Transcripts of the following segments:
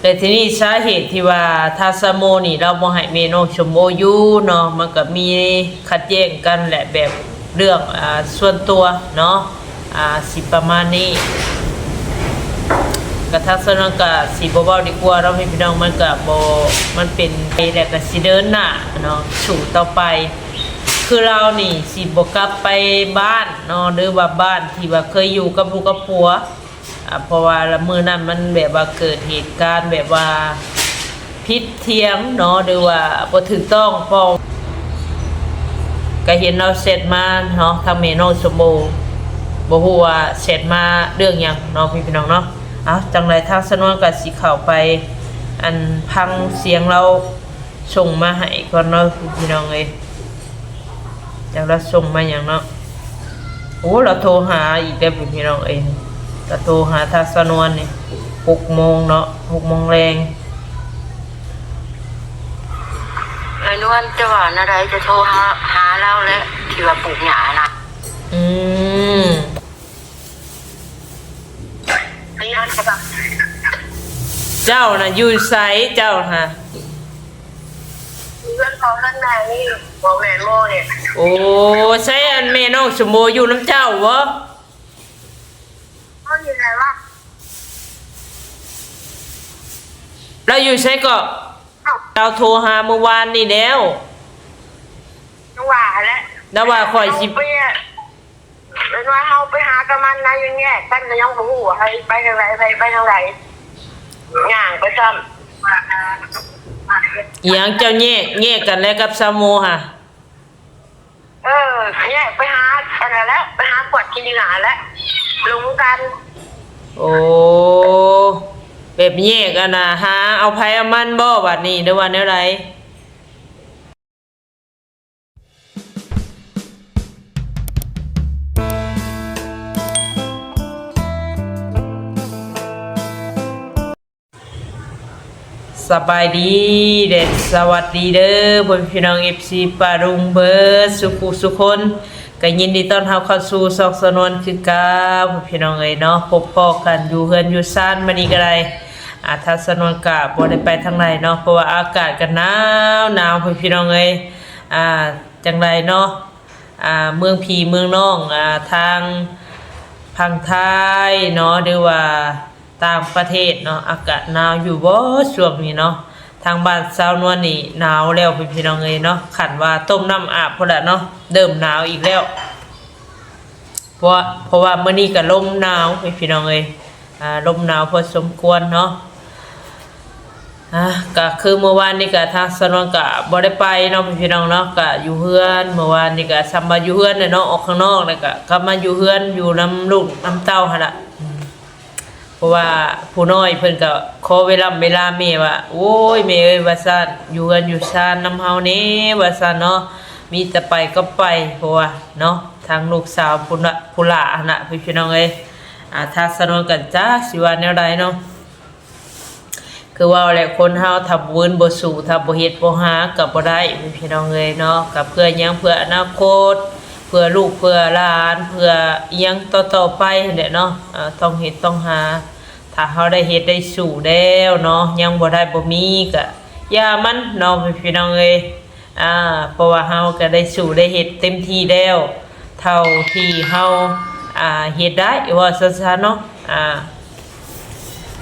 ແຕ່ທີນີ້ສາເຫດທີ່ວ່າທ້າວສາວໂມນີ້ລາວບໍ່ໃຫ້ແມ່ນ້ອງສົມໂອຢູ່ເນາະ ມັນກໍມີຂັດແຍ້ງກັນແຫຼະ ແບບເລື່ອງ ອ່າ ສ່ວນຕົວເນາະ ອ່າ ຊິປະມານນີ້ ກະທາງສາວນວນກະຊິບໍ່ເວົ້າດີກວ່າເນາະ ພີ່ນ້ອງ ມັນກະບໍ່ ມັນເປັນໄປແລ້ວກະຊິເດີນໜ້າເນາະ ສູ້ຕໍ່ໄປ ຄືລາວນີ້ຊິບໍ່ກັບໄປບ້ານເນາະ ຫຼືວ່າບ້ານທີ່ວ່າເຄີຍຢູ່ກັບລູກກັບຜົວ ອ່າ ເພາະວ່າລະມື້ນັ້ນມັນແບບວ່າເກີດເຫດການແບບວ່າຜິດຖຽງເນາະ ຫຼືວ່າບໍ່ຖືກຕ້ອງ ເພາະກະເຫັນລາວແຊັດມາເນາະ ທາງແມ່ນ້ອງສົມໂອ ບໍ່ຮູ້ວ່າແຊັດມາເລື່ອງຫຍັງເນາະ ພີ່ນ້ອງເນາະ. ເອົາ ຈັ່ງໃດທາງສາວນວນກະຊິເຂົ້າໄປ ອັນ ຟັງສຽງລາວ ສົ່ງມາໃຫ້ກ່ອນເນາະ ພີ່ນ້ອງເອີຍ ຈັກລາວສົ່ງມາຫຍັງເນາະ. ໂອ້ ລາວໂທຫາອີກແລ້ວ ພີ່ນ້ອງເອີຍ ລາວໂທຫາທາງສາວນວນນີ້ ຫົກໂມງເນາະ ຫົກໂມງແລງ. ເອີ ນວນ ຈະວ່າແນວໃດ ຈະໂທຫາ ຫາລາວແຫຼະ ທີ່ວ່າປູກຫຍ້ານະ. ອືມ ເຈົ້ານະຢູ່ໃສ ເຈົ້າຫາ? ເຮືອນພໍ່ເຮືອນແມ່ນີ້ ບໍ່ແມ່ນໂມນີ້. ໂອ້ ໃສ ອັນແມ່ນ້ອງສົມໂອຢູ່ນຳເຈົ້າບໍ່? ເຂົາຢູ່ໃສວະ? ລາວຢູ່ໃສເກາະ? ເອົ້າ ລາວໂທຫາມື້ວານນີ້ແລ້ວ ຈັ່ງວ່າຫັ້ນແຫຼະ ລາວວ່າຂ້ອຍຊິ ເພິ່ນວ່າເຮົາໄປຫາກັບມັນນະ ຍັງແຍກກັນ ກໍຍັງບໍ່ຮູ້ວ່າໃຜໄປທາງໃດ ໃຜໄປທາງໃດ ຍ່າງໄປຊ້ຳ. ອີຫຍັງ ເຈົ້າແຍກ ແຍກກັນແລ້ວກັບຊາວໂມຫະ? ເອີ ແຍກໄປຫາອັນນັ້ນແຫຼະ ໄປຫາກວດຂີ້ເຫຍື້ອຫັ້ນແຫຼະ ຫຼົງກັນ. ໂອ້ ແບບແຍກອັນນ່າ ຫາເອົາໃຜເອົາມັນບໍ່ບາດນີ້ ຫຼືວ່າແນວໃດ? ສະບາຍດີ ແລະ ສະຫວັດດີເດີ ພໍ່ແມ່ພີ່ນ້ອງ ເອັຟຊີ ປ້າລຸງ ເບີດສູ່ຜູ້ສູ່ຄົນ ກໍຍິນດີຕ້ອນຮັບເຂົ້າສູ່ຊ່ອງສາວນວນຄືເກົ່າ ພໍ່ແມ່ພີ່ນ້ອງເອີຍເນາະ. ພົບພໍ້ກັນຢູ່ເຮືອນຢູ່ຊານມື້ນີ້ກໍໄດ້ ອາ ທາງສາວນວນກະບໍ່ໄດ້ໄປທາງໃດເນາະ ເພາະວ່າອາກາດກໍໜາວໆ ພໍ່ແມ່ພີ່ນ້ອງເອີຍ ອາ ຈັ່ງໃດເນາະ ອາ ເມືອງພີ່ເມືອງນ້ອງ ອາ ທາງຝັ່ງໄທເນາະ ຫຼືວ່າຕ່າງປະເທດເນາະ ອາກາດໜາວຢູ່ບໍ່ຊ່ວງນີ້ເນາະ? ທາງບ້ານສາວນວນນີ້ໜາວແລ້ວ ພີ່ນ້ອງເອີຍເນາະ ຄັນວ່າຕົ້ມນ້ຳອາບພຸ້ນລະເນາະ ເລີ່ມໜາວອີກແລ້ວ. ເພາະ ເພາະວ່າມື້ນີ້ກໍລົມໜາວ ພີ່ນ້ອງເອີຍ ອາ ລົມໜາວພໍສົມຄວນເນາະ. ອາ ກໍຄືມື້ວານນີ້ກໍທາງສາວນວນກໍບໍ່ໄດ້ໄປເນາະ ພີ່ນ້ອງເນາະ ກໍຢູ່ເຮືອນ. ມື້ວານນີ້ກໍສ່ຳວ່າຢູ່ເຮືອນແຫຼະເນາະ ອອກຂ້າງນອກແລ້ວກໍກັບມາຢູ່ເຮືອນ ຢູ່ນຳລູກນຳເຕົ້າຫັ້ນລະ. ເພາະວ່າຜູ້ນ້ອຍເພິ່ນກໍຂໍເວລາ ເວລາແມ່ວ່າ ໂອ້ຍ ແມ່ເອີຍ ວ່າຊັ້ນ ຢູ່ເຮືອນຢູ່ຊານນຳເຮົາແດ່ ວ່າຊັ້ນເນາະ ມີແຕ່ໄປກໍໄປ ເພາະວ່າເນາະ ທາງລູກສາວຜູ້ລະ ຜູ້ຫຼ້າຫັ້ນນະ ພີ່ນ້ອງເອີຍ. ອາ ທາງສາວນວນກໍຈັກຊິວ່າແນວໃດເນາະ ຄືເວົ້າແຫຼະ ຄົນເຮົາຖ້າບໍ່ວືນບໍ່ສູ້ ຖ້າບໍ່ເຮັດບໍ່ຫາກໍບໍ່ໄດ້ ພີ່ນ້ອງເອີຍເນາະ. ກໍເພື່ອຫຍັງ? ເພື່ອອະນາຄົດ ເພື່ອລູກເພື່ອຫຼານ ເພື່ອອີ່ຫຍັງຕໍ່ໆໄປຫັ້ນແຫຼະເນາະ ອາ ຕ້ອງເຮັດຕ້ອງຫາ. ຖ້າເຮົາໄດ້ເຮັດໄດ້ສູ້ແລ້ວເນາະ ຍັງບໍ່ໄດ້ບໍ່ມີກະຢ່າມັນເນາະ ພີ່ນ້ອງເອີຍ. ອາ ເພາະວ່າເຮົາກະໄດ້ສູ້ໄດ້ເຮັດເຕັມທີ່ແລ້ວ ເທົ່າທີ່ເຮົາ ອາ ເຮັດໄດ້ ເວົ້າຊັ້ນໆເນາະ. ອາ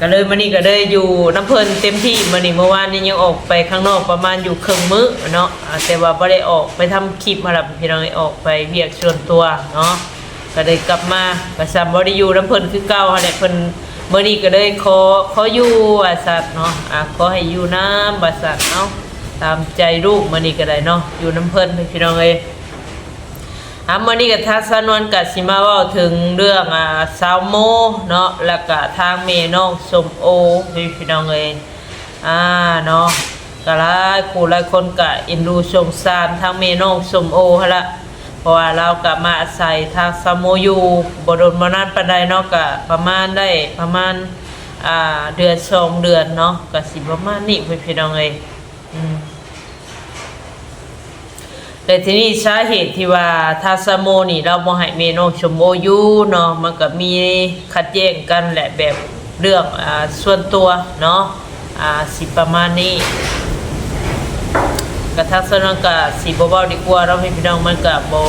ກະເລີຍມື້ນີ້ກະເລີຍຢູ່ນຳເພິ່ນເຕັມທີ່ມື້ນີ້. ມື້ວານນີ້ຍັງອອກໄປຂ້າງນອກປະມານຢູ່ເຄິ່ງມື້ເນາະ ອາ ແຕ່ວ່າບໍ່ໄດ້ອອກໄປທຳຄລິບຫັ້ນລະ ພີ່ນ້ອງເອີຍ ອອກໄປວຽກສ່ວນຕົວເນາະ. ກໍໄດ້ກັບມາ ວ່າຊັ້ນ ບໍ່ໄດ້ຢູ່ນຳເພິ່ນຄືເກົ່າຫັ້ນແຫຼະ. ເພິ່ນ ມື້ນີ້ກໍເລີຍຂໍ ຂໍຢູ່ວ່າຊັ້ນເນາະ ອາ ຂໍໃຫ້ຢູ່ນຳວ່າຊັ້ນ. ເອົາ ຕາມໃຈລູກ ມື້ນີ້ກໍໄດ້ເນາະ ຢູ່ນຳເພິ່ນ ພີ່ນ້ອງເອີຍ. ອາ ມື້ນີ້ກໍທາງສາວນວນກໍຊິມາເວົ້າເຖິງເລື່ອງ ອາ ສາວໂມເນາະ ແລ້ວກໍທາງແມ່ນ້ອງສົມໂອ ພີ່ນ້ອງເອີຍ. ອາ ເນາະ ກໍຫຼາຍຜູ້ຫຼາຍຄົນກໍເອັນດູສົງສານທາງແມ່ນ້ອງສົມໂອຫັ້ນລະ ເພາະວ່າລາວກໍມາອາໄສທາງສາວໂມຢູ່ ບໍ່ດົນບໍ່ນານປານໃດເນາະ ກໍປະມານໄດ້ປະມານ ອາ ເດືອນສອງເດືອນເນາະ ກໍຊິປະມານນີ້ ພີ່ນ້ອງເອີຍ. ອືມ ແລະ ທີນີ້ສາເຫດທີ່ວ່າທາງສາວໂມນີ້ລາວບໍ່ໃຫ້ແມ່ນ້ອງສົມໂອຢູ່ເນາະ ມັນກໍມີຂັດແຍ້ງກັນແຫຼະ ແບບເລື່ອງ ອາ ສ່ວນຕົວເນາະ. ອ່າ ຊິປະມານນີ້ ກະທາງສາວນວນກະຊິບໍ່ເວົ້າດີກວ່າເນາະພີ່ນ້ອງ ມັນກະບໍ່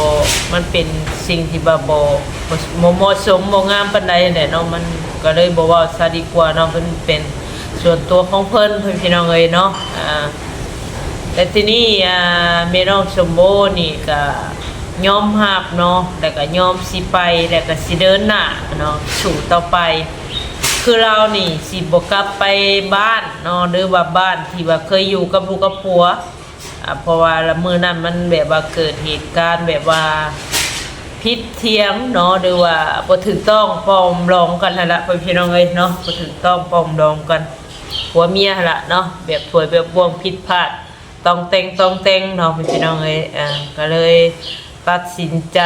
ມັນເປັນສິ່ງທີ່ວ່າບໍ່ ບໍ່ ບໍ່ເໝາະສົມ ບໍ່ງາມປານໃດຫັ້ນແຫຼະເນາະ ມັນກະເລີຍບໍ່ເວົ້າຊະດີກວ່າເນາະ ເພິ່ນເປັນສ່ວນຕົວຂອງເພິ່ນ ພີ່ນ້ອງເອີຍເນາະ ອ່າ ແລະ ທີນີ້ ອ່າ ແມ່ນ້ອງຊົມໂອນີ້ກະຍອມຮັບເນາະ ແລະ ກະຍອມຊິໄປ ແລະ ກະຊິເດີນໜ້າເນາະ ສູ້ຕໍ່ໄປ ຄືລາວນີ້ຊິບໍ່ກັບໄປບ້ານເນາະ ຫຼືວ່າບ້ານທີ່ວ່າເຄີຍຢູ່ກັບລູກກັບຜົວ ອ່າ ເພາະວ່າລະມື້ນັ້ນມັນແບບວ່າເກີດເຫດການແບບວ່າຜິດຖຽງເນາະ ຫຼືວ່າບໍ່ຖືກຕ້ອງປອງດອງກັນຫັ້ນລະ ພໍ່ແມ່ພີ່ນ້ອງເອີຍເນາະ ບໍ່ຖືກຕ້ອງປອງດອງກັນ ຜົວເມຍຫັ້ນລະເນາະ ແບບຖ້ວຍແບບບ່ວງຜິດພາດ ຕ້ອງແຕ່ງ ຕ້ອງແຕ່ງເນາະ ພີ່ນ້ອງເອີຍ ອ່າ ກະເລີຍຕັດສິນໃຈ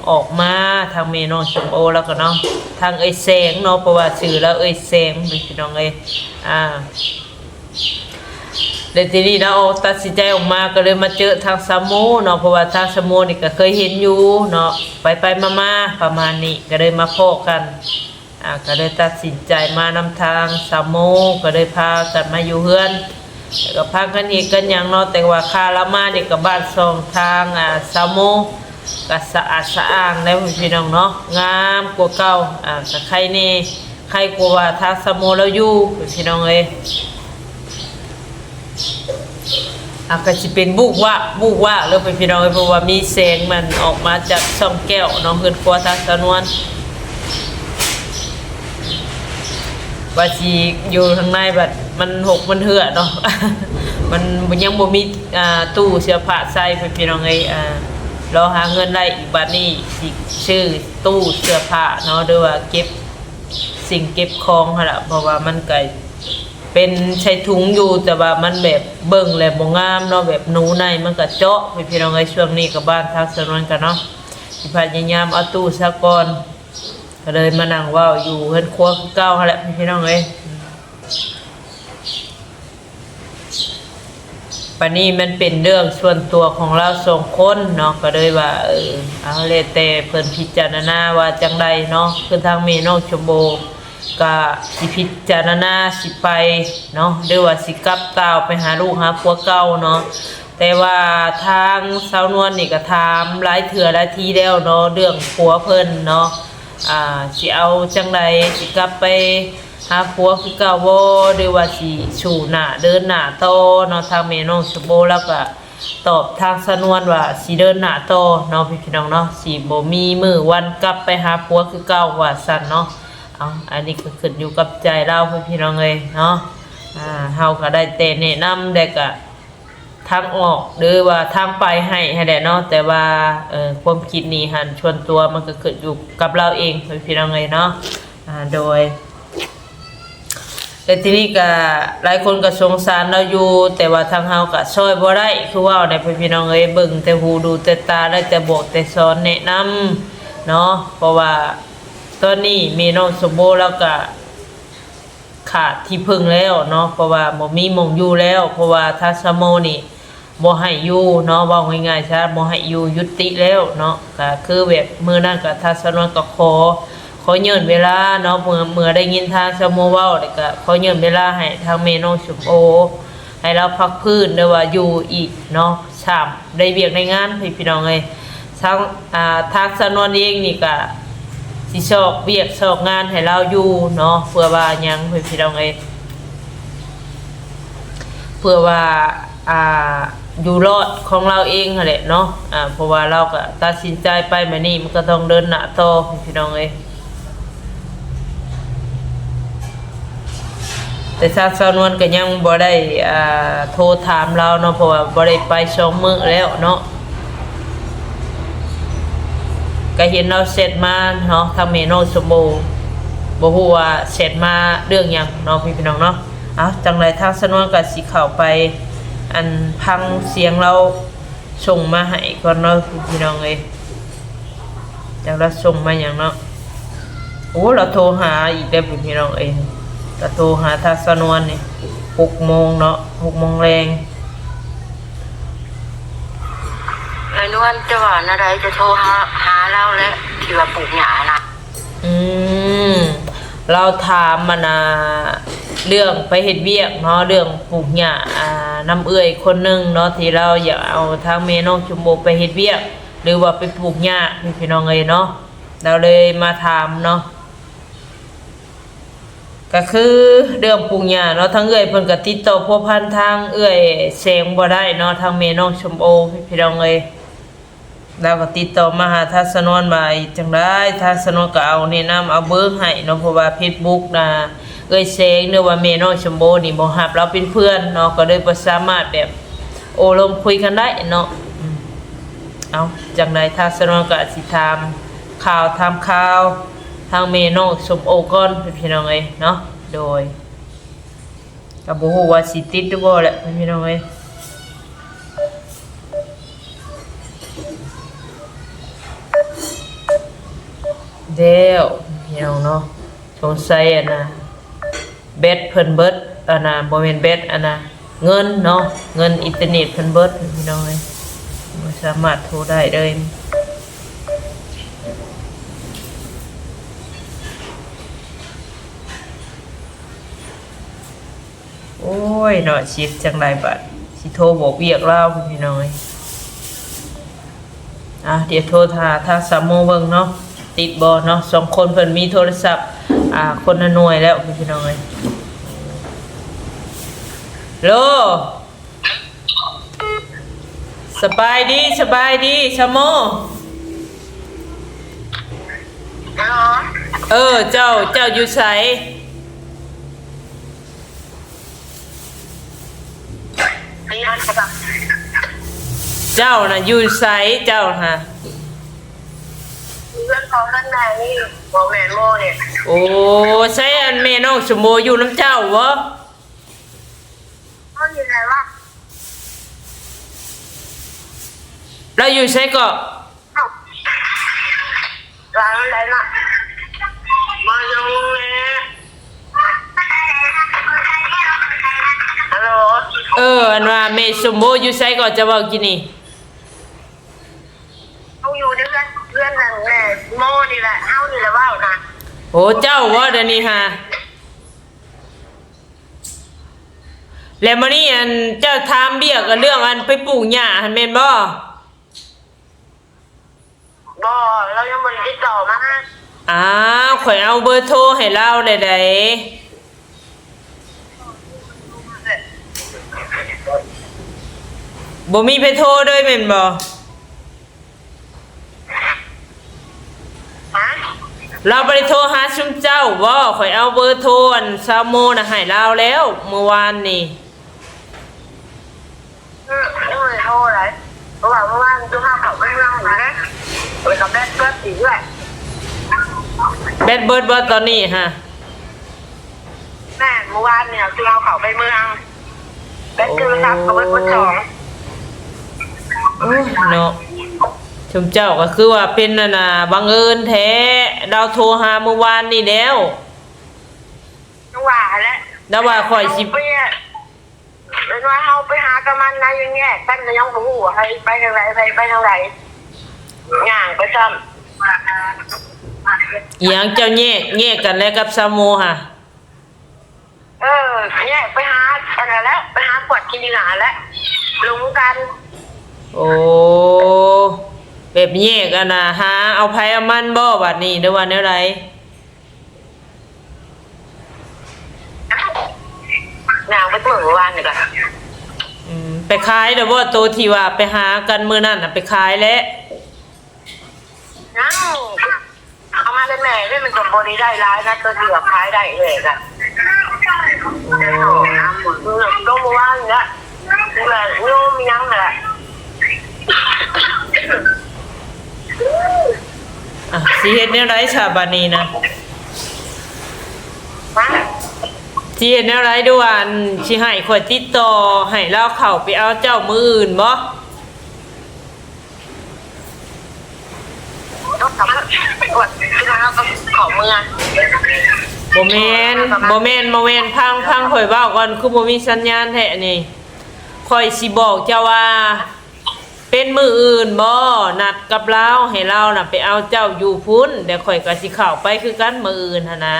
ອອກມາ ທາງແມ່ນ້ອງຊົມໂອລາວກະເນາະ ທາງເອື້ອຍແສງເນາະ ເພາະວ່າຊື່ລາວເອື້ອຍແສງ ພີ່ນ້ອງເອີຍ ອ່າ ແລະ ທີນີ້ລາວຕັດສິນໃຈອອກມາ ກະເລີຍມາເຈີທາງສາວໂມເນາະ ເພາະວ່າທາງສາວໂມນີ້ກະເຄີຍເຫັນຢູ່ເນາະ ໄປໆມາໆ ປະມານນີ້ ກະເລີຍມາພໍ້ກັນ ອ່າ ກະເລີຍຕັດສິນໃຈມານຳທາງສາວໂມ ກະເລີຍພາກັນມາຢູ່ເຮືອນ ແລ້ວກະພາກັນເຮັດກັນຫຍັງເນາະ ແຕ່ວ່າຂ້າລາວມານີ້ກະບ້ານຊ່ອງທາງ ອ່າ ສາວໂມ ກະສະອາດສະອ້າງແລ້ວ ພີ່ນ້ອງເນາະ ງາມກວ່າເກົ່າ ອ່າ ກະໄຄແດ່ ໄຄກວ່າວ່າທາງສາວໂມລາວຢູ່ ພີ່ນ້ອງເອີຍ. ອ່າ ກະຊິເປັນບຸກວາກບຸກວາກເດີ ພີ່ນ້ອງເອີຍ ເພາະວ່າມີແສງມັນອອກມາຈາກຊ່ອງແກ້ວເນາະ ເຮືອນຄົວທາງສາວນວນ ວ່າຊິຢູ່ທາງໃນບັດມັນຫົກມັນເຮື້ອເນາະ ມັນຍັງບໍ່ມີ ອ່າ ຕູ້ເສື້ອຜ້າໃສ່ ພີ່ນ້ອງເອີຍ ອ່າ ລໍຫາເງິນໄດ້ອີກ ບັດນີ້ຊິຊື້ຕູ້ເສື້ອຜ້າເນາະ ຫຼືວ່າເກັບສິ່ງເກັບຂອງຫັ້ນລະ ເພາະວ່າມັນກະ ເປັນໃສ່ຖົງຢູ່ ແຕ່ວ່າມັນແບບເບິ່ງແລ້ວບໍ່ງາມເນາະ ແບບໜູໃນມັນກະເຈາະ ພີ່ນ້ອງເອີຍ ຊ່ວງນີ້ກະບ້ານທາງສາວນວນກະເນາະ ຊິພະຍາຍາມເອົາຕູ້ຊະກ່ອນ ກະເລີຍມານັ່ງເວົ້າຢູ່ເຮືອນຄົວຄືເກົ່າຫັ້ນແຫຼະ ພີ່ນ້ອງເອີຍ. ບາດນີ້ມັນເປັນເລື່ອງສ່ວນຕົວຂອງລາວສອງຄົນເນາະ ກະເລີຍວ່າ ເອີ ເອົາ ແລ້ວແຕ່ເພິ່ນພິຈາລະນາວ່າຈັ່ງໃດເນາະ ຄືທາງແມ່ນ້ອງຊົມໂອ ກະຊິພິຈາລະນາຊິໄປເນາະ ຫຼືວ່າຊິກັບຕ່າວໄປຫາລູກຫາຜົວເກົ່າເນາະ ແຕ່ວ່າທາງສາວນວນນີ້ກະຖາມຫຼາຍເທື່ອຫຼາຍທີແລ້ວເນາະ ເລື່ອງຜົວເພິ່ນເນາະ ອ່າ ຊິເອົາຈັ່ງໃດ ຊິກັບໄປຫາຜົວຄືເກົ່າບໍ່ ຫຼືວ່າຊິສູ້ໜ້າເດີນໜ້າຕໍ່ເນາະ ທາງແມ່ນ້ອງຊົມໂອລາວກະ ຕອບທາງສາວນວນວ່າຊິເດີນໜ້າຕໍ່ເນາະ ພີ່ນ້ອງເນາະ ຊິບໍ່ມີມື້ວັນກັບໄປຫາຜົວຄືເກົ່າວ່າຊັ້ນເນາະ ເອົາ ອັນນີ້ກະຂຶ້ນຢູ່ກັບໃຈລາວ ພີ່ນ້ອງເອີຍເນາະ ອ່າ ເຮົາກະໄດ້ແຕ່ແນະນຳ ແລະກະທາງອອກ ຫຼືວ່າທາງໄປໃຫ້ຫັ້ນແຫຼະເນາະ ແຕ່ວ່າ ເອີ ຄວາມຄິດນີ້ຫັ້ນ ສ່ວນຕົວມັນກະຂຶ້ນຢູ່ກັບລາວເອງ ພີ່ນ້ອງເອີຍເນາະ ອ່າ ໂດຍ ແລະ ທີນີ້ກະຫຼາຍຄົນກະສົງສານລາວຢູ່ ແຕ່ວ່າທາງເຮົາກະຊ່ອຍບໍ່ໄດ້ ຄືເວົ້າແຫຼະ ພີ່ນ້ອງເອີຍ ເບິ່ງແຕ່ຫູດູແຕ່ຕາ ໄດ້ແຕ່ບອກແຕ່ສອນແນະນຳເນາະ ເພາະວ່າຕອນນີ້ແມ່ນ້ອງສົມໂອລາວກະຂາດທີ່ເພິ່ງແລ້ວເນາະ ເພາະວ່າບໍ່ມີໝ່ອງຢູ່ແລ້ວ ເພາະວ່າທາງສາວໂມນີ້ ບໍ່ໃຫ້ຢູ່ເນາະ ເວົ້າງ່າຍໆຊະ ບໍ່ໃຫ້ຢູ່ ຍຸຕິແລ້ວເນາະ ກະຄືແບບມື້ນັ້ນກະທາງສາວນວນກະຂໍ ຂໍເຍື່ອນເວລາເນາະ ເມື່ອ ເມື່ອໄດ້ຍິນທາງສາວໂມເວົ້າ ແລ້ວກະຂໍເຍື່ອນເວລາໃຫ້ທາງແມ່ນ້ອງສົມໂອ ໃຫ້ລາວພັກຟື້ນ ຫຼືວ່າຢູ່ອີກເນາະ ຊາມໄດ້ວຽກໄດ້ງານ ພີ່ນ້ອງເອີຍ ທາງ ອ່າ ທາງສາວນວນເອງນີ້ກະຊິຊອກວຽກຊອກງານໃຫ້ລາວຢູ່ເນາະ ເພື່ອວ່າຫຍັງ ພີ່ນ້ອງເອີຍ ເພື່ອວ່າ ອ່າ ຢູ່ລອດຂອງລາວເອງຫັ້ນແຫຼະເນາະ ອ່າ ເພາະວ່າລາວກະຕັດສິນໃຈໄປແບບນີ້ ມັນກະຕ້ອງເດີນໜ້າຕໍ່ ພີ່ນ້ອງເອີຍ ແຕ່ທາງສາວນວນກະຍັງບໍ່ໄດ້ ອ່າ ໂທຖາມລາວເນາະ ເພາະວ່າບໍ່ໄດ້ໄປສອງມື້ແລ້ວເນາະ ກະເຫັນລາວແຊັດມາເນາະ ທາງແມ່ນ້ອງສົມໂອ ບໍ່ຮູ້ວ່າແຊັດມາເລື່ອງຫຍັງເນາະ ພີ່ນ້ອງເນາະ ເອົາ ຈັ່ງໃດທາງສາວນວນກະຊິເຂົ້າໄປ ອັນ ຟັງສຽງລາວສົ່ງມາໃຫ້ກ່ອນເນາະ ພີ່ນ້ອງເອີຍ ຈັກລາວສົ່ງມາຫຍັງເນາະ ໂອ້ ລາວໂທຫາອີກແລ້ວ ພີ່ນ້ອງເອີຍ ລາວໂທຫາທາງສາວນວນນີ້ ຫົກໂມງເນາະ ຫົກໂມງແລງ ເອື້ອຍນວນ ຈະວ່າແນວໃດ ຈະໂທຫາ ຫາລາວແຫຼະ ທີ່ວ່າປູກຫຍ້ານະ ອືມ ລາວຖາມ ອັນນ່າ ເລື່ອງໄປເຮັດວຽກເນາະ ເລື່ອງປູກຫຍ້າ ອ່າ ນຳເອື້ອຍຄົນໜຶ່ງເນາະ ທີ່ລາວຢາກເອົາທາງແມ່ນ້ອງຊົມໂອໄປເຮັດວຽກ ຫຼືວ່າໄປປູກຫຍ້າ ພີ່ນ້ອງເອີຍເນາະ ລາວເລີຍມາຖາມເນາະ. ກະຄືເລື່ອງປູກຫຍ້າເນາະ ທາງເອື້ອຍເພິ່ນກະຕິດຕໍ່ພົວພັນທາງເອື້ອຍແສງບໍ່ໄດ້ເນາະ ທາງແມ່ນ້ອງຊົມໂອ ພີ່ນ້ອງເອີຍ. ລາວກໍຕິດຕໍ່ມາຫາທາງສະໜວນວ່າຈັ່ງໃດ ທາງສະໜວນກໍເອົາແນະນຳ ເອົາເບີໃຫ້ເນາະ ເພາະວ່າເຟສບຸກນະ ເອື້ອຍແສງ ຫຼືວ່າແມ່ນ້ອງຊົມໂອນີ້ບໍ່ຮັບລາວເປັນເພື່ອນເນາະ ກໍເລີຍບໍ່ສາມາດແບບໂອ້ລົມຄຸຍກັນໄດ້ເນາະ. ອືມ ເອົາ ຈັ່ງໃດທາງສະໜວນກໍຊິຖາມຂ່າວ ຖາມຂ່າວທາງແມ່ນ້ອງຊົມໂອກ່ອນ ພີ່ນ້ອງເອີຍເນາະ. ໂດຍ ກໍບໍ່ຮູ້ວ່າຊິຕິດຫຼືບໍ່ແຫຼະ ພີ່ນ້ອງເອີຍ. ແລ້ວ ພີ່ນ້ອງເນາະ ສົງໄສອັນນ່າ ແບັດເພິ່ນເບິດ ອັນນ່າ ບໍ່ແມ່ນແບັດ ອັນນ່າ ເງິນເນາະ ເງິນອິນເຕີເນັດເພິ່ນເບິດ ພີ່ນ້ອງເອີຍ ບໍ່ສາມາດໂທໄດ້ເລີຍ. ໂອ້ຍເນາະ ຊິເຮັດຈັ່ງໃດບາດ ຊິໂທບອກວຽກລາວ ພີ່ນ້ອງເອີຍ. ອ່າ ດຽວໂທຫາທາງສາວໂມເບິ່ງເນາະ ຕິດບໍ່ເນາະ ສອງຄົນເພິ່ນມີໂທລະສັບ ອ່າ ຄົນລະໜ່ວຍແລ້ວ ພີ່ນ້ອງເອີຍ. ໂລ ສະບາຍດີ ສະບາຍດີ ສາວໂມ. ເອີ ເຈົ້າ ເຈົ້າຢູ່ໃສ? ເຈົ້ານະຢູ່ໃສ ເຈົ້າຫາ? ເຮືອນເຂົາເຮືອນໃດນີ້ ບໍ່ແມ່ນໂມນີ້. ໂອ້ ໃສ ອັນແມ່ນ້ອງສົມໂມຢູ່ນຳເຈົ້າບໍ່? ເຮົາຢູ່ໃນວັດ. ລາວຢູ່ໃສເກາະ? ຫຼັງໃດເນາະ? ມາຢູ່ແມ່. ຮັລໂຫຼ. ເອີ ອັນວ່າແມ່ສົມໂມຢູ່ໃສເກາະ ເຈົ້າເວົ້າກີ້ນີ້? ເຮົາຢູ່ໃນເຮືອນ ເຮືອນນັ້ນແມ່ໂມນີ້ແຫຼະ ເຮົານີ້ແຫຼະເວົ້ານະ. ໂອ້ ເຈົ້າບໍ່ດຽວນີ້ຫາ? ແລ້ວມື້ນີ້ ອັນ ເຈົ້າຖາມວຽກ ເລື່ອງ ອັນ ໄປປູກຫຍ້າຫັ້ນແມ່ນບໍ່? ບໍ່ ລາວຍັງບໍ່ໄດ້ຕິດຕໍ່ມາ. ອ້າວ ຂ້ອຍເອົາເບີໂທໃຫ້ລາວແລ້ວໃດ. ບໍ່ມີໃຜໂທເລີຍແມ່ນບໍ່? ຮະ? ລາວບໍ່ໄດ້ໂທຫາຊຸມເຈົ້າບໍ່? ຂ້ອຍເອົາເບີໂທອັນສາວໂມນະໃຫ້ລາວແລ້ວມື້ວານນີ້. ອືມ ຍັງບໍ່ໄດ້ໂທໃດ ເພາະວ່າມື້ວານຈຸເຮົາເຂົ້າໄປເມືອງຢູ່ເດ້ ເອີ ກໍແບັດເບິດອີກເອື້ອຍ. ແບັດເບິດບໍ່ຕອນນີ້ຫະ? ແມ່ນ ມື້ວານນີ້ເຮົາເຂົ້າໄປເມືອງ ແບັດໂທລະສັບກໍເບິດໝົດສອງ. ໂອ້ຍເນາະ ຊຸມເຈົ້າກໍຄືວ່າເປັນອັນນ່າ ບັງເອີນແທ້ ລາວໂທຫາມື້ວານນີ້ແລ້ວ. ຈັ່ງວ່າຫັ້ນແຫຼະ ລາວວ່າຂ້ອຍຊິ ເປັນວ່າເຮົາໄປຫາກັບມັນນະ ຍັງແຍກກັນກໍຍັງບໍ່ຮູ້ວ່າໃຜໄປທາງໃດ ໃຜໄປທາງໃດ ຍ່າງໄປຊ້ຳ. ອີຫຍັງ ເຈົ້າແຍກ ແຍກກັນແລ້ວກັບສາວໂມຫະ? ເອີ ແຍກໄປຫາອັນນັ້ນແຫຼະ ໄປຫາຂວດຂີ້ເຫຍື້ອຫັ້ນແຫຼະ ລົມກັນ. ໂອ້ ແບບແຍກອັນນ່າ ຫາເອົາໃຜເອົາມັນບໍ່ບາດນີ້ ຫຼືວ່າແນວໃດ? ຍ່າງໄປເບິ່ງມື້ວານນີ້ກໍ ອືມ ໄປຂາຍແລ້ວບໍ່? ໂຕທີ່ວ່າໄປຫາກັນມື້ນັ້ນນະ ໄປຂາຍແລ້ວ? ຍັງ ເອົາມາແຕ່ແມ່ເດ້ ມັນກໍບໍ່ໄດ້ໄດ້ຫຼາຍນະ ໂຕທີ່ວ່າຂາຍໄດ້ເລີຍກະ ໂອ້ ໂຕມື້ວານນີ້ລະ ແບບໂຍມອີ່ຫຍັງຫັ້ນແຫຼະ. ອ່ະ ຊິເຮັດແນວໃດຊະບາດນີ້ນະ? ຮະ? ຊິເຮັດແນວໃດ ຫຼືວ່າ ອັນ ຊິໃຫ້ຂ້ອຍຕິດຕໍ່ໃຫ້ລາວເຂົ້າໄປເອົາເຈົ້າມື້ອື່ນບໍ່? ບໍ່ແມ່ນ ບໍ່ແມ່ນ ບໍ່ແມ່ນ ຟັງ ຟັງຂ້ອຍເວົ້າກ່ອນ ຄືບໍ່ມີສັນຍານແທ້ນີ້. ຂ້ອຍຊິບອກເຈົ້າວ່າ ເປັນມື້ອື່ນບໍ່ ນັດກັບລາວ ໃຫ້ລາວນະໄປເອົາເຈົ້າຢູ່ພຸ້ນ ແລ້ວຂ້ອຍກໍຊິເຂົ້າໄປຄືກັນມື້ອື່ນຫັ້ນນະ.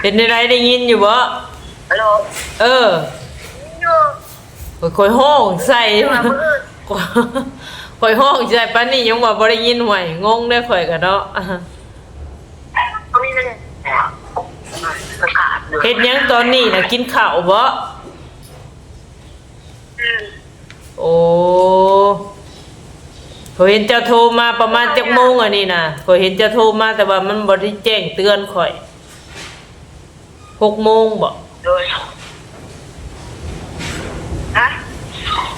ເປັນແນວໃດ ໄດ້ຍິນຢູ່ບໍ່? ຮັລໂຫຼ ເອີ ຢູ່ ຂ້ອຍຮ້ອງໃສ່ ຂ້ອຍຮ້ອງໃສ່ປານນີ້ ຍັງວ່າບໍ່ໄດ້ຍິນ. ຫ້ວຍ ງົງເດ້ຂ້ອຍກະເນາະ. ເຮັດຫຍັງຕອນນີ້ນະ? ກິນເຂົ້າບໍ່? ອືມ ໂອ້ ຂ້ອຍເຫັນເຈົ້າໂທມາປະມານຈັກໂມງອັນນີ້ນະ? ຂ້ອຍເຫັນເຈົ້າໂທມາ ແຕ່ວ່າມັນບໍ່ໄດ້ແຈ້ງເຕືອນຂ້ອຍ. ຫົກໂມງບໍ? ໂດຍ ຮະ?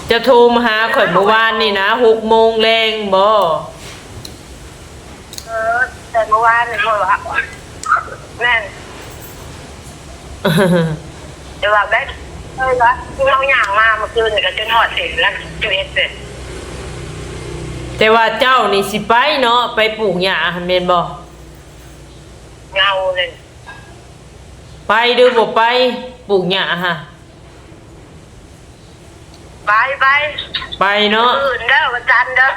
ເຈົ້າໂທມາຫາຂ້ອຍມື້ວານນີ້ນະ ຫົກໂມງແລງບໍ? ເອີ ແຕ່ມື້ວານນີ້ຂ້ອຍວ່າ ແມ່ນ ແຕ່ວ່າແບບ ເອີ ວ່າເຮົາຍ່າງມາມື້ຄືນນີ້ກະຈົນຮອດເສັນລະ ສິບເອັດເປັນ. ແຕ່ວ່າເຈົ້ານີ້ຊິໄປເນາະ ໄປປູກຫຍ້າຫັ້ນແມ່ນບໍ່? ເຫງົາເລີຍ. ໄປຫຼືບໍ່ໄປ ປູກຫຍ້າຫະ? ໄປ ໄປ ໄປເນາະ ມື້ອື່ນເດີ ວັນຈັນເດີ.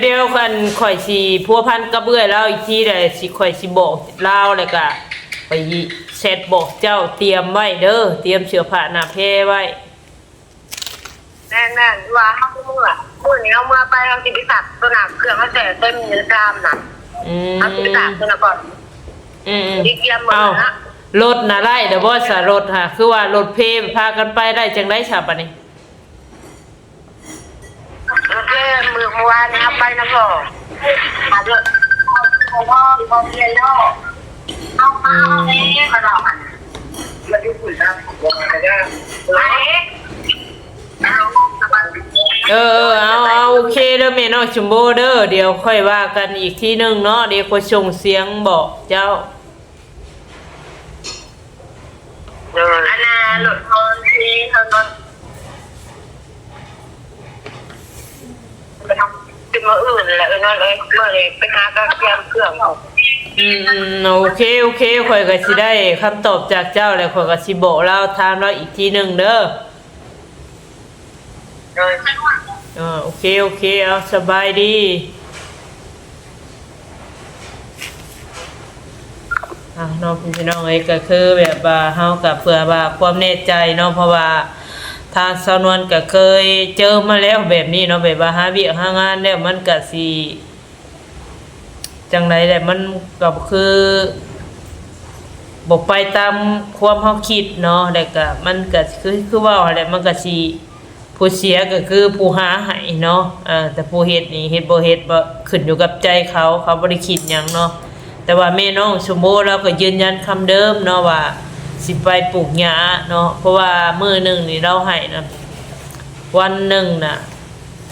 ດຽວໆ ຄັນຂ້ອຍຊິພົວພັນກັບເອື້ອຍລາວອີກທີ ແລ້ວຊິ ຂ້ອຍຊິບອກລາວ ແລ້ວກະຂ້ອຍຊິແຊັດບອກເຈົ້າ ຕຽມໄວ້ເດີ ຕຽມເສື້ອຜ້າໜ້າແພໄວ້. ແມ່ນໆ ວ່າເຮົາເມືອ ມື້ນີ້ເຮົາເມືອໄປ ເຮົາຊິໄປຊັກໂຕນັ້ນ ເຄື່ອງເຮົາແຊ່ເຕັມຢູ່ໃນຊາມນະ. ອືມ ເຮົາຊິໄປຊັກໂຕນັ້ນກ່ອນ. ອືມໆ ຊິກຽມເມືອນະ. ເອົ້າ ລົດນະໄດ້ແລ້ວບໍ່ສະ? ລົດຫາ ຄືວ່າລົດເພ ພາກັນໄປໄດ້ຈັ່ງໃດສະບາດນີ້? ໂອເຄ ມື້ ມື້ວານນີ້ເຮົາໄປນຳພໍ່ ຫາເດີ ອືມ ເອີ ເອີ ເອົາ ເອົາ ໂອເຄເດີແມ່ນ້ອງຊົມໂບເດີ ດຽວຄ່ອຍວ່າກັນອີກທີໜຶ່ງເນາະ ດຽວຂ້ອຍສົ່ງສຽງບອກເຈົ້າ. ໂດຍ ອັນນ່າ ລົດຮອນຊີເຮົານອນ ຄືມື້ອື່ນແຫຼະ ເອີ ນອນເອີຍ ເມື່ອນີ້ໄປຫາກະກຽມເຄື່ອງ. ອືມໆ ໂອເຄ ໂອເຄ ຂ້ອຍກະຊິໄດ້ຄຳຕອບຈາກເຈົ້າ ແລ້ວຂ້ອຍກະຊິບອກລາວ ຖາມລາວອີກທີໜຶ່ງເດີ. ໂດຍ ເອີ ໂອເຄ ໂອເຄ ເອົາ ສະບາຍດີ ອ່າ ເນາະ ພີ່ນ້ອງເອີຍ ກະຄືແບບວ່າເຮົາກະເພື່ອວ່າຄວາມແນ່ໃຈເນາະ ເພາະວ່າທາງສາວນວນກະເຄີຍເຈີມາແລ້ວແບບນີ້ເນາະ ແບບວ່າຫາວຽກຫາງານແລ້ວ ມັນກະຊິ ຈັ່ງໃດແຫຼະ ມັນກະຄືບໍ່ໄປຕາມຄວາມເຮົາຄິດເນາະ ແລ້ວກະມັນກະຄື ຄືເວົ້າຫັ້ນແຫຼະ ມັນກະຊິ ຜູ້ເສຍກະຄືຜູ້ຫາໃຫ້ເນາະ ເອີ ແຕ່ຜູ້ເຮັດນີ້ເຮັດບໍ່ເຮັດ ບໍ່ ຂຶ້ນຢູ່ກັບໃຈເຂົາ ເຂົາບໍ່ໄດ້ຄິດຫຍັງເນາະ. ແຕ່ວ່າແມ່ນ້ອງຊົມໂບລາວກະຢືນຢັນຄຳເດີມເນາະວ່າ ຊິໄປປູກຫຍ້າເນາະ ເພາະວ່າມື້ໜຶ່ງນີ້ລາວໃຫ້ນະ ວັນໜຶ່ງນະ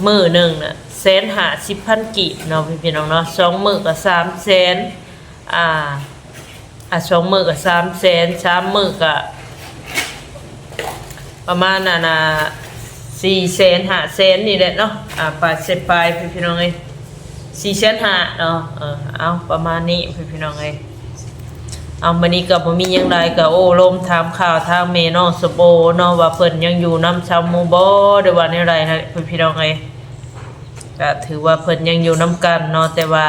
ມື້ໜຶ່ງນະ ແສນຫ້າສິບພັນກີບເນາະ ພີ່ນ້ອງເນາະ ສອງມື້ກະສາມແສນ ອ່າ ອ່າ ສອງມື້ກະສາມແສນ ສາມມື້ກະປະມານ ອັນນ່າ ສີ່ແສນ ຫ້າແສນນີ້ແຫຼະເນາະ ອ່າ ປາຍເສດປາຍ ພີ່ນ້ອງເອີຍ ສີ່ແສນຫ້າເນາະ ເອີ ເອົາ ປະມານນີ້ ພີ່ນ້ອງເອີຍ. ເອົາ ມື້ນີ້ກະບໍ່ມີຫຍັງຫຼາຍ ກະໂອ້ລົມຖາມຂ່າວທາງແມ່ນ້ອງສົມໂອເນາະ ວ່າເພິ່ນຍັງຢູ່ນຳຊາວມູບໍ່ ຫຼືວ່າແນວໃດຫັ້ນ ພີ່ນ້ອງເອີຍ. ກະຖືວ່າເພິ່ນຍັງຢູ່ນຳກັນເນາະ ແຕ່ວ່າ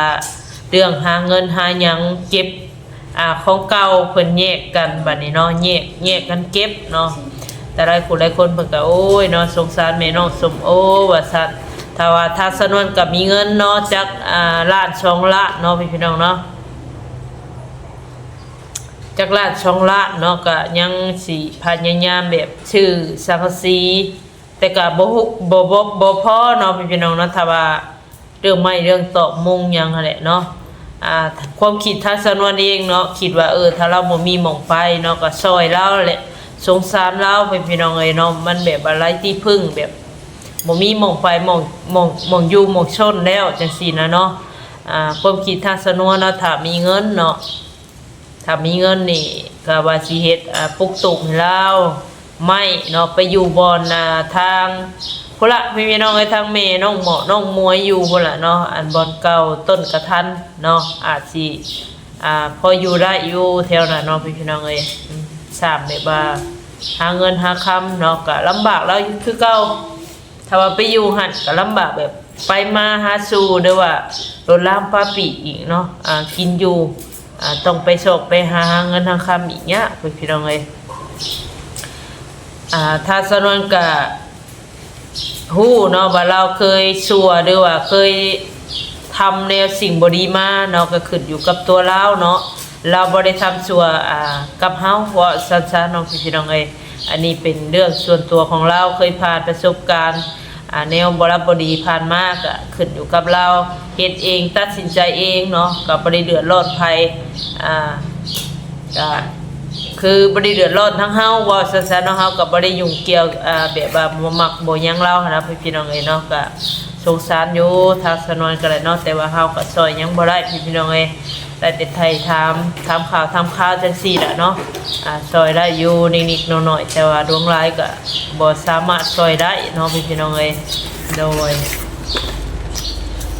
ເລື່ອງຫາເງິນຫາຫຍັງເກັບ ອ່າ ຂອງເກົ່າເພິ່ນແຍກກັນບາດນີ້ເນາະ ແຍກ ແຍກກັນເກັບເນາະ. ແຕ່ຫຼາຍຜູ້ຫຼາຍຄົນເພິ່ນກະ ໂອ້ຍເນາະ ສົງສານແມ່ນ້ອງສົມໂອວ່າຊັ້ນ. ຖ້າວ່າທາງສາວນວນກະມີເງິນເນາະ ຈັກ ອ່າ ລ້ານສອງລ້ານເນາະ ພີ່ນ້ອງເນາະ ຈັກລ້ານສອງລ້ານເນາະ ກະຍັງຊິພະຍາຍາມແບບຊື້ສັງກະສີ ແຕ່ກະບໍ່ ບໍ່ ບໍ່ ບໍ່ພໍເນາະ ພີ່ນ້ອງເນາະ. ຖ້າວ່າເລື່ອງໄມ້ເລື່ອງຕອກມຸງຫຍັງຫັ້ນແຫຼະເນາະ ອ່າ ຄວາມຄິດທາງສາວນວນເອງເນາະ ຄິດວ່າ ເອີ ຖ້າລາວບໍ່ມີໝ່ອງໄປເນາະ ກະຊ່ອຍລາວແຫຼະ ສົງສານລາວ ພີ່ນ້ອງເອີຍເນາະ. ມັນແບບວ່າໄຮ້ທີ່ເພິ່ງ ແບບບໍ່ມີໝ່ອງໄປ ໝ່ອງ ໝ່ອງ ໝ່ອງຢູ່ໝ່ອງຊົນແລ້ວຈັ່ງຊີ້ນະເນາະ. ອ່າ ຄວາມຄິດທາງສາວນວນເນາະ ຖ້າມີເງິນເນາະ ຖ້າມີເງິນນີ້ກະວ່າຊິເຮັດ ອ່າ ປຸກຕູບໃຫ້ລາວ ໄມ້ເນາະ ໄປຢູ່ບ່ອນ ອ່າ ທາງພຸ້ນລະ ພີ່ນ້ອງເອີຍ ທາງແມ່ນ້ອງໝໍ້ ນ້ອງໝວຍຢູ່ພຸ້ນລະເນາະ ອັນບ່ອນເກົ່າຕົ້ນກະທັນເນາະ ອາດຊິ ອ່າ ພໍຢູ່ໄດ້ຢູ່ແຖວນັ້ນເນາະ ພີ່ນ້ອງເອີຍ. ອືມ ສ້າງແບບວ່າຫາເງິນຫາຄຳເນາະ ກະລຳບາກລາວຢູ່ຄືເກົ່າ. ຖ້າວ່າໄປຢູ່ຫັ້ນກະລຳບາກແບບ ໄປມາຫາສູ່ ຫຼືວ່າລົວນລາມປາປີກອີກເນາະ ອ່າ ກິນຢູ່ ອ່າ ຕ້ອງໄປຊອກໄປຫາ ຫາເງິນຫາຄຳອີກຍາກ ພີ່ນ້ອງເອີຍ. ອ່າ ທ້າວສະໜວນກະຮູ້ເນາະວ່າລາວເຄີຍຊົ່ວ ຫຼືວ່າເຄີຍທຳແນວສິ່ງບໍ່ດີມາເນາະ ກະຂຶ້ນຢູ່ກັບຕົວລາວເນາະ. ລາວບໍ່ໄດ້ທຳຊົ່ວ ອ່າ ກັບເຮົາ ເວົ້າຊັ້ນໆເນາະ ພີ່ນ້ອງເອີຍ. ອັນນີ້ເປັນເລື່ອງສ່ວນຕົວຂອງລາວ ເຄີຍຜ່ານປະສົບການ ອ່າ ແນວບໍ່ຫຼັບບໍ່ດີຜ່ານມາ ກະຂຶ້ນຢູ່ກັບລາວ ເຮັດເອງ ຕັດສິນໃຈເອງເນາະ ກະບໍ່ໄດ້ເດືອດຮ້ອນໃຜ ອ່າ ກະຄືບໍ່ໄດ້ເດືອດຮ້ອນທັງເຮົາ ເວົ້າຊັ້ນໆເນາະ. ເຮົາກະບໍ່ໄດ້ຫຍຸ້ງກ່ຽວ ອ່າ ແບບວ່າບໍ່ມັກບໍ່ຫຍັງລາວຫັ້ນນະ ພີ່ນ້ອງເອີຍເນາະ. ກະສົງສານຢູ່ ທ້າວສະໜວນກະໄດ້ເນາະ ແຕ່ວ່າເຮົາກະຊ່ອຍຫຍັງບໍ່ໄດ້ ພີ່ນ້ອງເອີຍ. ໄດ້ແຕ່ໄຖ່ຖາມ ຖາມຂ່າວ ຖາມຄາວຈັ່ງຊີ້ແຫຼະເນາະ ອ່າ ຊ່ອຍໄດ້ຢູ່ນິດໆໜ້ອຍໆ ແຕ່ວ່າຫຼວງຫຼາຍກະບໍ່ສາມາດຊ່ອຍໄດ້ເນາະ ພີ່ນ້ອງເອີຍ. ໂດຍ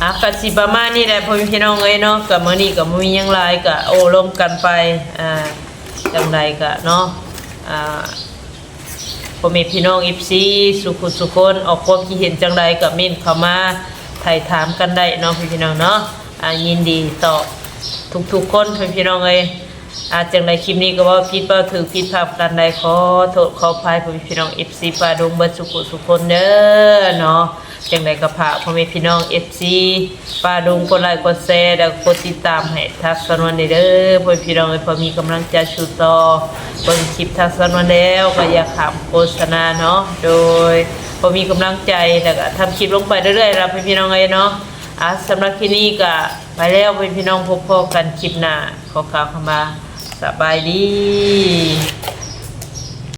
ອ່າ ກະຊິປະມານນີ້ແຫຼະ ພໍ່ແມ່ພີ່ນ້ອງເອີຍເນາະ. ກະມື້ນີ້ກະບໍ່ມີຫຍັງຫຼາຍ ກະໂອ້ລົມກັນໄປ ອ່າ ຈັ່ງໃດກະເນາະ ອ່າ ພໍ່ແມ່ພີ່ນ້ອງ ເອັຟຊີ ສູ່ຜູ້ສູ່ຄົນ ອອກຄວາມຄິດເຫັນຈັ່ງໃດກະເມັ້ນເຂົ້າມາໄຖ່ຖາມກັນໄດ້ເນາະ ພີ່ນ້ອງເນາະ. ອ່າ ຍິນດີຕອບທຸກໆຄົນ ພີ່ນ້ອງເອີຍ. ອ່າ ຈັ່ງໃດຄລິບນີ້ກະເວົ້າຜິດເວົ້າຖືກ ຜິດພາດປະການໃດ ຂໍໂທດຂໍອະໄພ ພໍ່ແມ່ພີ່ນ້ອງ ເອັຟຊີ ປ້າດົງ ເບິດສູ່ຜູ້ສູ່ຄົນເດີເນາະ. ຈັ່ງໃດກະຝາກພໍ່ແມ່ພີ່ນ້ອງ ເອັຟຊີ ປ້າດົງ ກົດໄລກ໌ ກົດແຊ ແລະ ກົດຕິດຕາມໃຫ້ທັກສະນວນແດ່ເດີ ພໍ່ແມ່ພີ່ນ້ອງເອີຍ. ພໍມີກຳລັງໃຈສູ້ຕໍ່ ເບິ່ງຄລິບທັກສະນວນແລ້ວ ກະຢ່າຂ້າມໂຄສະນາເນາະ. ໂດຍ ພໍມີກຳລັງໃຈ ແລ້ວກະທຳຄລິບລົງໄປເລື້ອຍໆລະ ພີ່ນ້ອງເອີຍເນາະ. ອ່າ ສຳລັບຄລິບນີ້ກະໄປແລ້ວ ພີ່ນ້ອງ ພົບພໍ້ກັນຄລິບໜ້າ ຂໍກ່າວຄຳວ່າ ສະບາຍດີ.